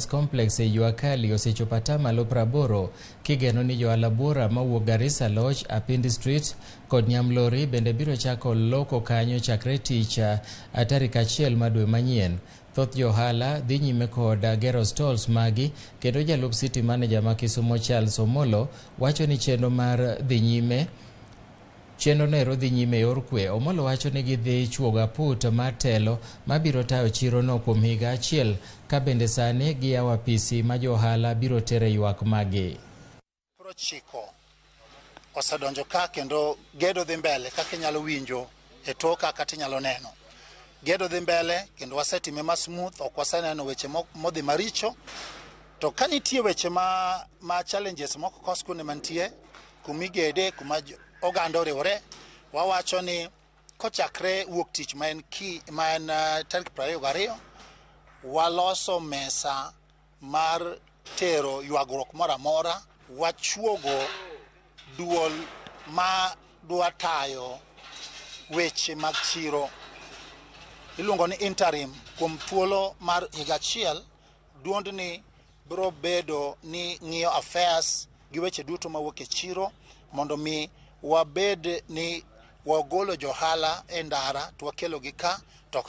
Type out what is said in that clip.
Complex e Jua Kali osechopo atamalo 80 kigeno ni johala buora mawuok Garissa Lodge, Apindi Street kod Nyamlori bende biro chako loko kanyo chakre tich tarik 1 mar dwe manyien. Thoth johala dhi nyime kod gero stalls magi kendo jalup city manager ma Kisumo Charles Omolo wacho ni chenro mar dhi nyime chenro no ero dhi nyime e yor kwe. Omolo wacho ni gidhi chuogo aput mar telo mabiro tayo chiro no kuom higa achiel ka bende sani giyawo apisi ma johala biro tere ywak magi. 90 osedonjo ka kendo gedo dhi mbele kaka inyalo winjo e toka kata inyalo neno. Gedo dhi mbele kendo wasetime ma smooth, ok waseneno weche modhi maricho. To ka nitie weche ma challenges moko kos kuonde mantie, kumigede, kuma oganda oriwore, wawacho ni kochakre wuok tich ma en ki ma en tarik 22 waloso mesa mar tero ywagruok moro amora, wachuogo duol ma dwa tayo weche mag chiro iluongo ni interim kuom thuolo mar higa achiel. Duondni biro bedo ni ng'iyo affairs gi weche duto mawuok e chiro mondo mi wabed ni wagolo johala e ndara to wakelo gi ka to ok.